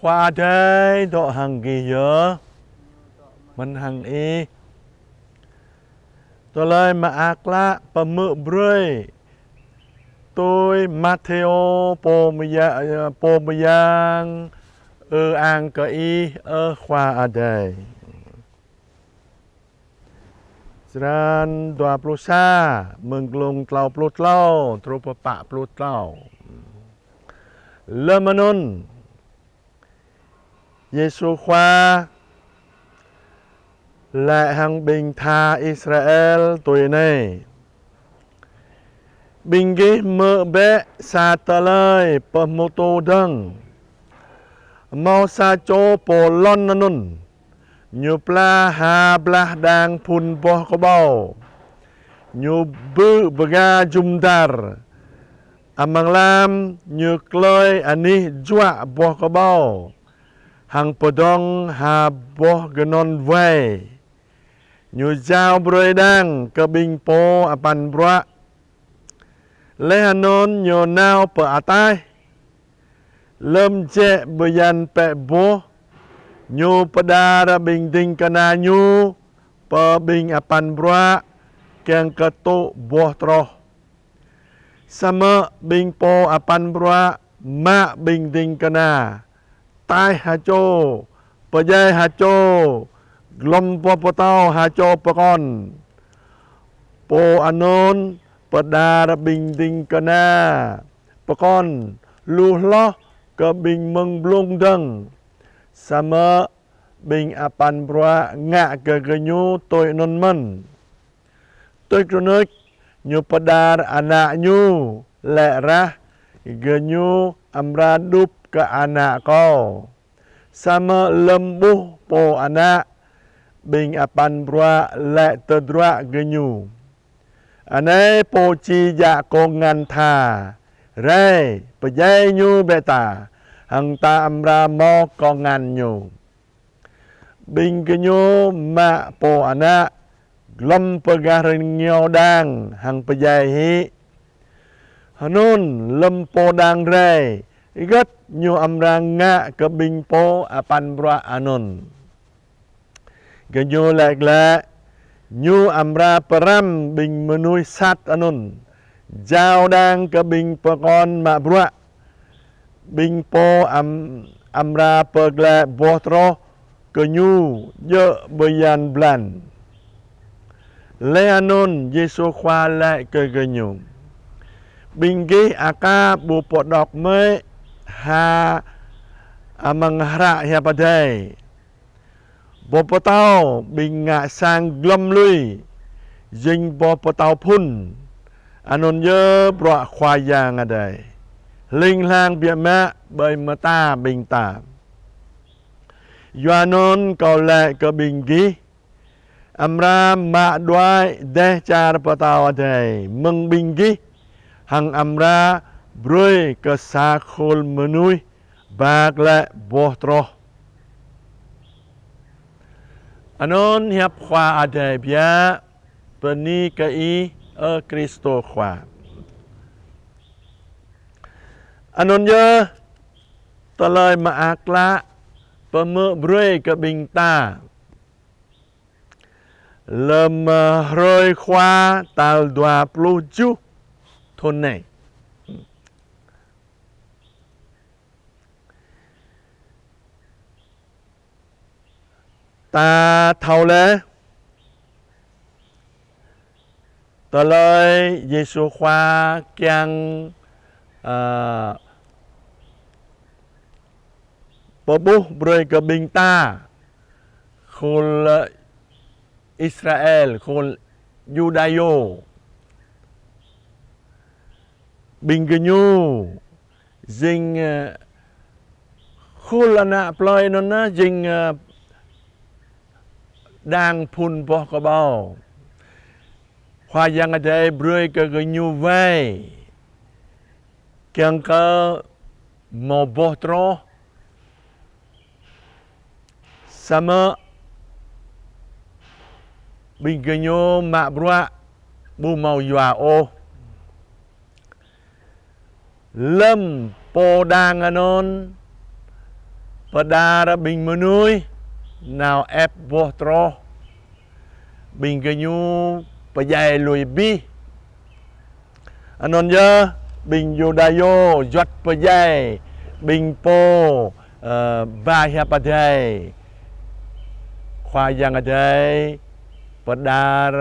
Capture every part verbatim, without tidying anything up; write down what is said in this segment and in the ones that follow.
Khua Adai dŏ hăng gih yơh. Mơ̆n hăng ih. Tơlơi Mơak Klă pơhmư̆ brơi tui Mathêô pô mơya-, pô mơyang. Ư-ang kơ ih, ơ Khua Adai. Črăn dua pluh sa, mơ̆ng glông klâo pluh klâo truh pơ pă pluh klâo. Lơm anŭn, Yêsu Khua laĭ hăng ƀing tha Israel tui anai: Ƀing gih hmư̆ bĕ sa tơlơi pơhmutu dơ̆ng. Hmâo sa čô pô lŏn anŭn, ñu pla ha blah đang phŭn boh kơƀâo. Ñu bư̆ bơga jum dar. Amăng lăm ñu klơi anih juă boh kơƀâo hăng pơdŏng ha boh gơnŭn wai. Ñu jao brơi đang kơ ƀing pô apăn bruă. Laih anŭn ñu nao pơ ataih. Lơm jĕ bơyan pĕ boh, ñu pơđar ƀing ding kơna ñu pơ ƀing apăn bruă kiăng kơ tŭ boh troh. Samơ̆ ƀing pô apăn bruă mă ƀing ding kơna, taih ha čô, pơdjai ha čô, glŏm boh pơtâo ha čô pơkŏn. Pô anŭn pơđar ƀing ding kơna pơkŏn lu hloh kơ ƀing mơ̆ng blung dơ̆ng. Samơ̆ ƀing apăn bruă ngă kơ gơñu tui anŭn mơ̆n. Tuč rơnuč ñu pơđar ană ñu, laĭ rah: Gơñu amra đup kơ ană kâo. Samơ̆ lơm ƀuh pô ană, ƀing apăn bruă laĭ tơdruă gơñu: Anai pô či djă kông ngăn tha. Rai, pơdjai ñu bĕ ta, hăng ta amra hmâo kông ngăn ñu. Ƀing gơñu mă pô ană, glŏm pơ gah rơngiao đang hăng pơdjai hĭ. Hơnŭn lơm pô đang rai, hơget ñu amra ngă kơ ƀing pô apăn bruă anŭn? Gơñu laĭ glaĭ: Ñu amra pơrăm ƀing mơnuih sat anŭn, jao đang kơ ƀing pơkŏn mă bruă. Ƀing pô am-, amra pơglaĭ boh troh kơ ñu djơ̆ bơyan blan. Laih anŭn Yêsu Khua laĭ kơ gơñu: Ƀing gih aka ƀu pơđŏk mơ̆ hă amăng hră hiăp Adai: Boh pơtâo ƀing ngă sang glŏm lui, jing boh pơtâo phŭn. Anŭn yơh bruă Khua Yang Adai. Hling hlang biă mă ƀơi mơta ƀing ta. Yua anŭn kâo laĭ kơ ƀing gih, amra mă đuaĭ dêh čar pơtao adai mơ̆ng ƀing gih, hăng amra brơi kơ sa khul mơnuih ba glaĭ boh troh. Anŭn hiăp Khua Adai biă. Bơni kơ Ih, ơ Krist Khua. Anŭn yơh, tơlơi mơak klă pơhmư̆ brơi kơ ƀing ta lơm, ơ, hrơi Khua tal dua pluh tơjuh thŭn anai. Ta thâo laih, tơlơi Yêsu Khua kiăng, ơ, pơƀuh brơi kơ ƀing ta, khul Israel, khul Yuđayô. Ƀing gơñu jing, ơ, khul ană plơi anŭn, ơ, jing, ơ, đang phŭn boh kơƀâo. Khua Yang Adai brơi kơ gơñu wai kiăng kơ hmâo boh troh. Samơ̆ ƀing gơñu mă bruă ƀu hmâo yua ôh. Lơm pô đang anŭn pơđar ƀing mơnuih nao ĕp boh troh, ƀing gơñu pơdjai lui abih. Anŭn yơh ƀing Yuđa yơh juăt pơdjai ƀing pô, ơ, ba hiăp Adai Khua Yang Adai pơđar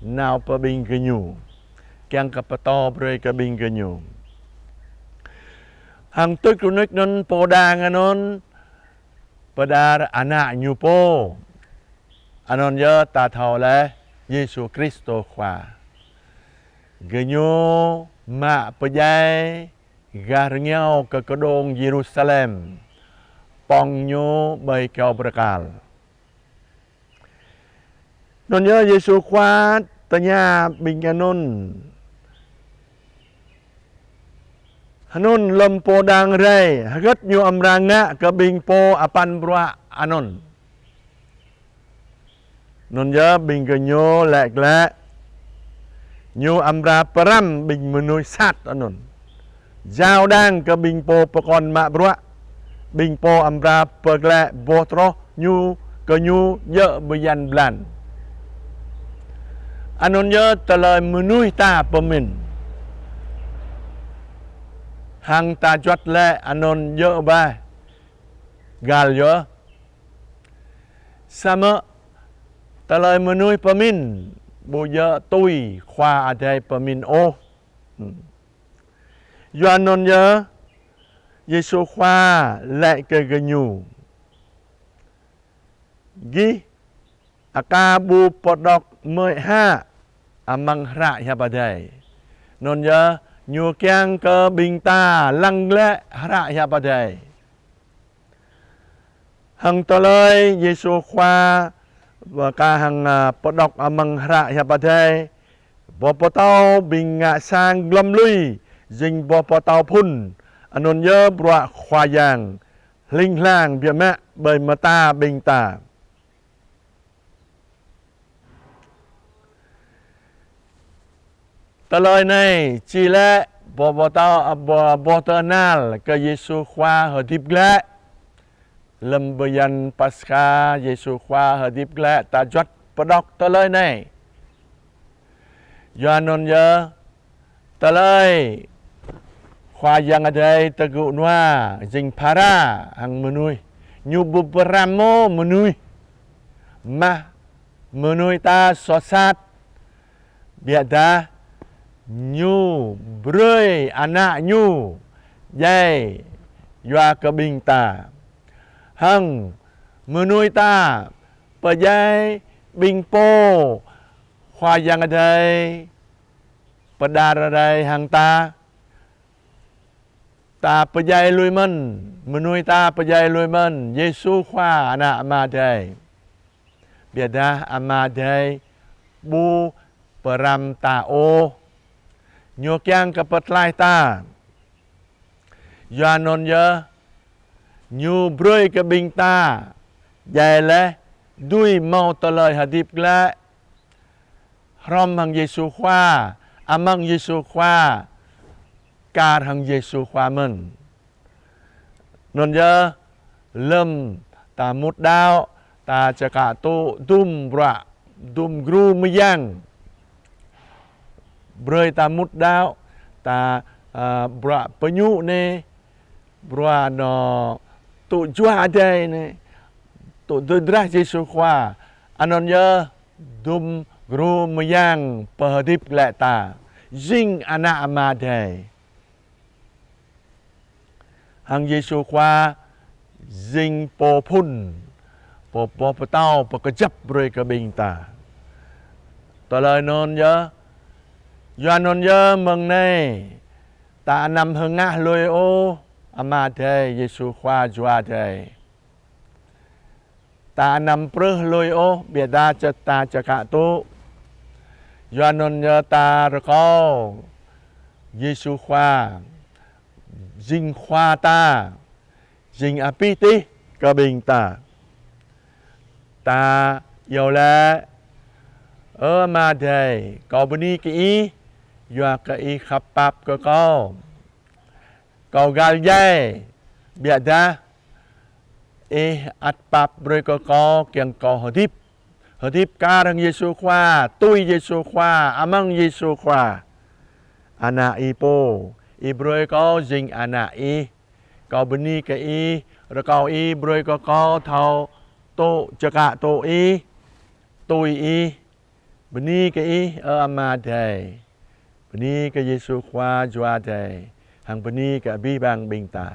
nao pơ ƀing gơñu, kiăng kơ pơtô brơi kơ ƀing gơñu. Hăng tŭ rơnuč anŭn pô đang anŭn pơđar ană ñu pô. Anŭn yơh ta thâo laih Yêsu Kristô Khua. Gơñu mă pơdjai gah rơngiao kơ kơđông Yêrusalem, pŏng ñu ƀơi kơyâo bơrơkal. Anŭn yơh Yêsu Khua tơña ƀing anŭn: Hơnŭn lơ̆m pô đang rai, hơgĕt ñu amra ngă kơ ƀing pô apăn bruă anŭn? Anŭn yơh ƀing gơñu laĭ glaĭ: Ñu amra pơrăm ƀing mơnuih sat anŭn, jao đang kơ ƀing pô pơkŏn mă bruă, ƀing pô amra pơglaĭ boh troh ñu kơ ñu djơ̆ bơyan blan. Anŭn yơh tơlơi mơnuih ta pơmĭn. Hăng ta juăt laĭ anŭn djơ̆ bah găl yơh. Samơ̆ tơlơi mơnuih pơmĭn ƀu djơ̆ tui Khua Adai pơmĭn ôh. Yua anŭn yơh Yêsu Khua laĭ kơ gơñu: Gih aka ƀu pơđŏk mơ̆i hă amăng hră hiăp Adai? Anŭn yơh ñu kiăng kơ ƀing ta lăng glaĭ hră hiăp Adai. Hăng tơlơi Yêsu Khua pơkă hăng, ơ, pơđŏk amăng hră hiăp Adai, boh pơtâo ƀing ngă sang glŏm lui jing boh pơtâo phŭn, anŭn yơh bruă Khua Yang hling hlang biă mă ƀơi mơta ƀing ta. Tơlơi anai či laĭ boh pơtâo, ơ, boh, boh tơhnal kơ Yêsu Khua hơdip glaĭ. Lơ̆m bơyan Paskha Yêsu Khua hơdip glaĭ ta juăt pơđŏk tơlơi anai. Yua anŭn yơh tơlơi Khua Yang Adai tơgŭ nua jing phara hăng mơnuih. Ñu ƀu pơrăm ôh mơnuih. Mă mơnuih ta soh sat, biă dah ñu brơi ană ñu djai yua kơ ƀing ta. Hăng mơnuih ta pơdjai ƀing pô Khua Yang Adai pơđar rai hăng ta. Ta pơdjai lui mơ̆n, mơnuih ta pơdjai lui mơ̆n Yêsu Khua Ană Ama Adai. Biă dah Ama Adai ƀu pơrăm ta ôh. Ñu kiăng kơ pơtlaih ta. Yua anŭn yơh ñu brơi kơ ƀing ta djai laih, dưi hmâo tơlơi hơdip glaĭ hrŏm hăng Yêsu Khua, amăng Yêsu Khua, kar hăng Yêsu Khua mơ̆n. Anŭn yơh lơ̆m ta mŭt đaŏ, ta čơkă tŭ dŭm bruă, dŭm gru mơyang brơi ta mŭt đaŏ, ta, ơ, bruă pơñŭ anai, bruă nao tŭ Jua Adai anai, tŭ tơdrah Yêsu Khua. Anŭn yơh dŭm gru mơyang pơhơdip glaĭ ta jing ană Ama Adai. Hăng Yêsu Khua jing pô phŭn, pô, pô pơtao, pô kơjăp brơi kơ ƀing ta. Tơlơi anŭn yơh, yua anŭn yơh mơ̆ng anai ta anăm hơngah lui ôh Ama Adai, Yêsu Khua Jua Adai. Ta anăm prưh lui ôh, biă dah čơ ta čơkă tŭ. Yua anŭn yơh ta rơkâo Yêsu Khua jing Khua ta, jing abih tih kơ ƀing ta. Ta iâu laĭ: Ơ Ama Adai, kâo bơni kơ Ih, yua kơ Ih khăp pap kơ kâo. Kâo găl djai, biă dah Ih ăt pap brơi kơ Kâo kiăng Kâo hơdip. Hơdip kar hăng Yêsu Khua, tui Yêsu Khua, amăng Yêsu Khua. Ană Ih pô, Ih brơi Kâo jing ană Ih. Kâo bơni kơ Ih, rơkâo Ih brơi kơ Kâo thâo tŭ čơkă tŭ Ih, tui Ih. Bơni kơ Ih, ơ Ama Adai. Bơni kơ Yêsu Khua Jua Adai. Hăng bơni kơ abih bang ƀing ta.